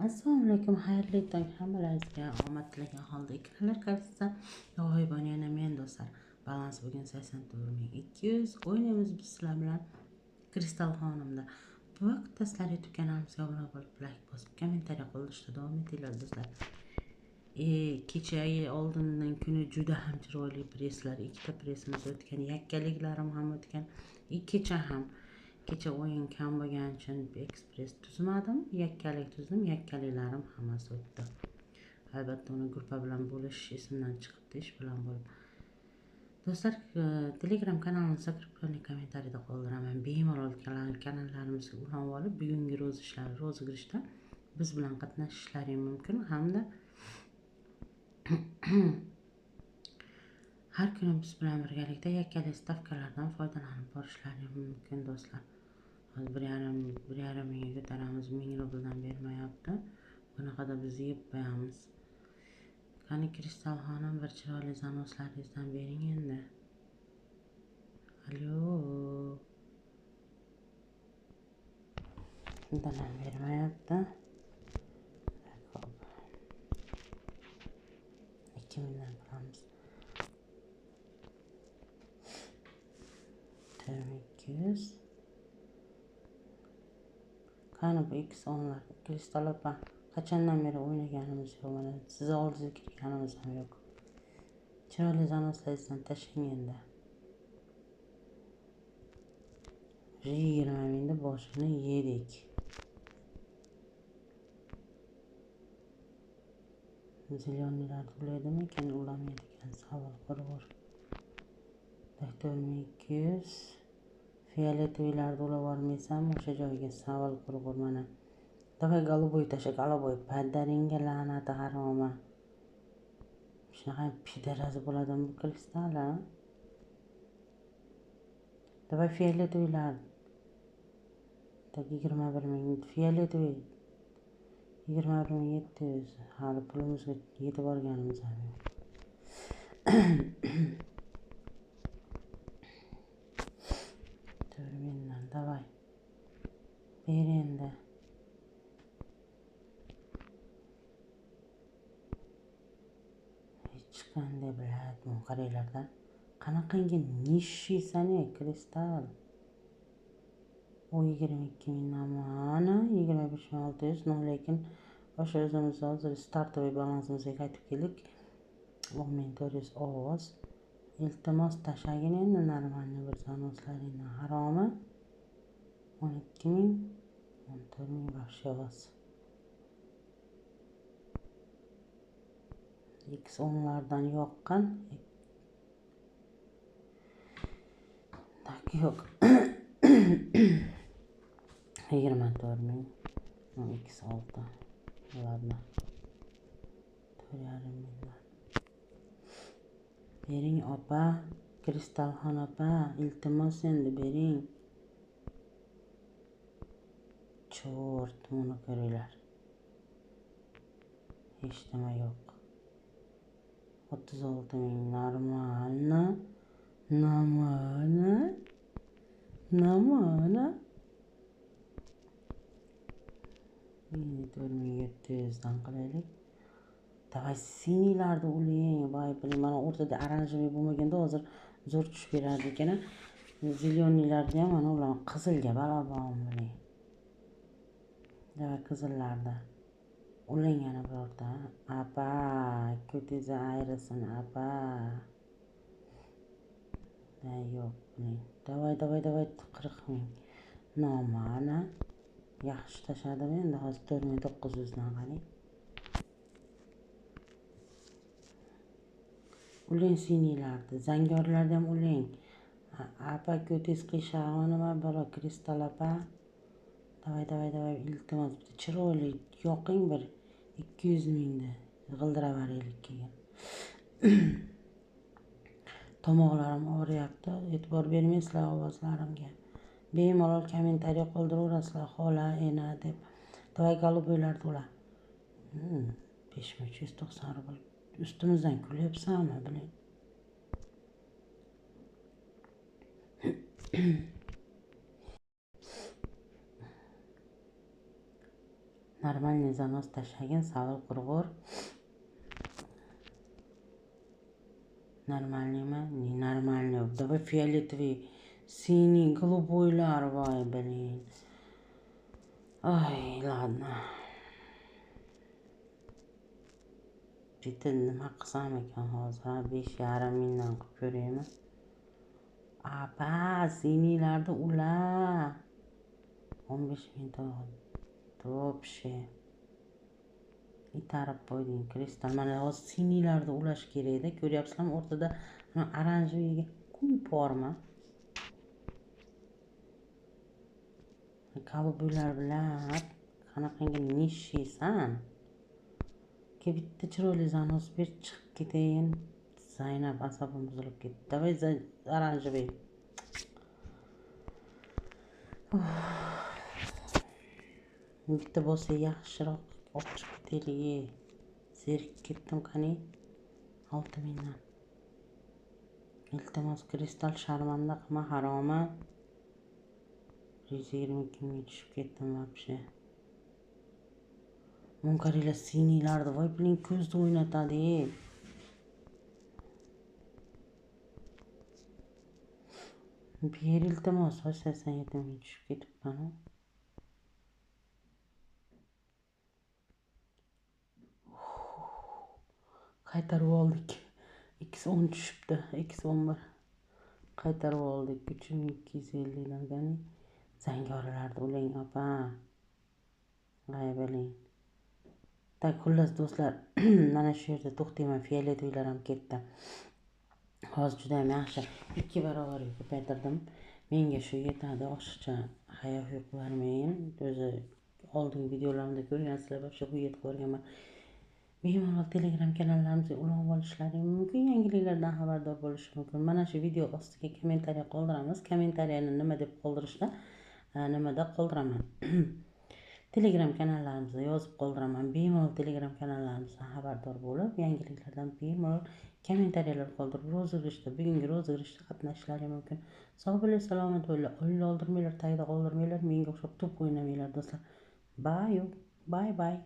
Assalomu alaykum, xayrli tong hammalaringizga omad tilagan holda ekranlar qarshisida g'oyibona yana men do'stlar. Balans bugun 84 200 o'ynaymiz biz sizlar bilan Kristal xonimda. Bu vaqtda sizlar YouTube kanalimizga obuna bo'lib, like bosib, kommentariya qoldirishda davom etinglar do'stlar. Kechagi oldindan kuni juda ham chiroyli presslar, ikkita pressimiz o'tgan, yakkaliklarim ham o'tgan. Kecha ham kecha o'yin kam bo'lgani uchun ekspress tuzmadim, yakkalik tuzdim, yakkaliklarim hammasi o'tdi. Albatta uni gruppa bilan bo'lish esimdan chiqibdi, ish bilan bo'lib. Do'stlar, Telegram kanalimni закрепленный kommentariyada qoldiraman. Bemalol kanallarimizga ulanib olib, bugungi rozыгрышda biz bilan qatnashishlaring mumkin hamda har kuni biz bilan birgalikda yakkali stavkalardan foydalanib borishlaring mumkin do'stlar. Hozir 1,5 mingga ko'taramiz, 1000 rubldan bermayapti. Bunaqada biz yeb qo'yamiz. Qani Kristal xonim, bir chiroyli zanoslaringizdan bering endi. Alo. Bundan ham bermayapti. Xo'p. 2000dan qilamiz. 4200. Qani bu X10lar, Kristal opa, qachondan beri o'ynaganimiz yo'q, mana sizni oldingizga kirganimiz ham yo'q. Chiroyli zanoslaringizdan tashlang endi. 20 mingni boshini yedik. Ziloniylar ulaydimikan, ulamaydi ekan, savol qurg'ur. 4200. Fioletoviylarni ulab yubormaysanmi o'sha joyga, savol qurg'ur mana. Давай голубой tasha, голубой, padaringga la'nati haroma. Shunaqa pidaraz bo'ladimi bu kristal, a? Давай fioletoviylar. Tak 21 ming fioletoviy. 21 700. Hali pulimizga yetib borganimiz ham yo'q. 4000dan давай. Ber endi. Hech qanday biladi, qaranglardan. Qanaqangi nishiysan kristal? O 22 mingdan mana 25 600, no lekin o'sha o'zimiz hozir startoviy balansimizga qaytib keldik. 10 400 ovoz. Iltimos tashlagin endi normalniy bir zanoslaringdan haromi. 12 ming, 14 ming вообще ovoz. X10lardan yoqqan. Tak yo'q. 24 ming, X6. Ладно. 4,5 mingdan. Bering opa, Kristalxon opa, iltimos endi bering. Cho'rt, buni ko'ringlar. Hech nima yo'q. 36 ming нормально. Нормально. Нормально. Endi 4700 dan qilaylik. Давай siniylarni ulang, voy biling, mana o'rtada oranjevый bo'lmaganda hozir zo'r tushib berardi ekan. Zelyoniylarni ham mana ular qizilga barobar biling. Давай qizillarda. Ulang yana birorta. Apa, ko'tingizni ayrilsin, apa. Yo'q, biling. Давай, давай, давай 40 ming. Nomana. Yaxshi tashladim endi hozir 4900 dan qarang. Ulang siniylarni, zangorlarni ham ulang. Apa ko'tingiz qiyshag'i nima balo Kristal opa. Давай, давай, давай iltimos bitta chiroyli yoqing bir 200 mingni g'ildiraveraylik keyin. Tomoqlarim og'riyapti, e'tibor bermaysizlar ovozlarimga. Bemalol kommentariya qoldiraverasizlar, xola, ena deb. Давай голубойlarni ula. 5390 rubl. Ustimizdan kulyapsanmi, biling. Нормальный занос tashlagin, savil qurg'ur. Нормальный mi? Не нормальный. Давай фиолетовый, синий, голубойlar, voy, блин. Ay, ладно. Bitta nima qilsam ekan hozir? 5,5 mingdan qilib ko'raymi? Apa, siniylarni ula. 15 ming вообще. Itarib qo'yding kristal. Mana hozir siniylarni ulash kerakda. Ko'ryapsizlarmi? O'rtada oranjeviyga quyib borma. Голубойlar bilan qanaqangi nishiysan? Ke bitta chiroyli zanos ber, chiqib ketayin. Zaynab asabim buzilib ketdi. Давай оранжевый. Bitta bo'lsa yaxshiroq olib chiqib ketaylik. Zerikib ketdim, qani. 6 mingdan. Iltimos, kristal sharmanda qilma, haromi. 122 mingga tushib ketdim вообще. Munkariylar siniylarni voy biling ko'zni o'ynatadi. Ber iltimos, voy 87 mingga tushib ketibman. Qaytarib oldik. X10 tushibdi, X11. Qaytarib oldik 3250 dan. Qani zangorilarni ulang opa. G'ay biling. Tak, xullas do'stlar, mana shu yerda to'xtayman. Fioletовiylar ham ketdi. Hozir juda ham yaxshi 2 barobarga ko'paytirdim. Menga shu yetadi, oshiqcha hayo-huy qilib. O'zi oldingi videolarimda ko'rgansizlar, вообще quyib ko'rganman. Bemalol Telegram kanallarimizga ulov olishlari mumkin, yangiliklardan xabardor bo'lish mumkin. Mana shu video ostiga kommentariya qoldiramiz. Kommentariyani nima deb qoldirishda, nimada qoldiraman? Telegram kanallarimizda yozib qoldiraman. Bemalol Telegram kanallarimizdan xabardor bo'lib, yangiliklardan bemalol kommentariyalar qoldirib, rozыгрышda, bugungi rozыгрышda qatnashishlari mumkin. Sog' bo'linglar, salomat bo'linglar, o'yinlar oldirmanglar, tagda qoldirmanglar, menga o'xshab to'p o'ynamanglar do'stlar. Bye, bye bye.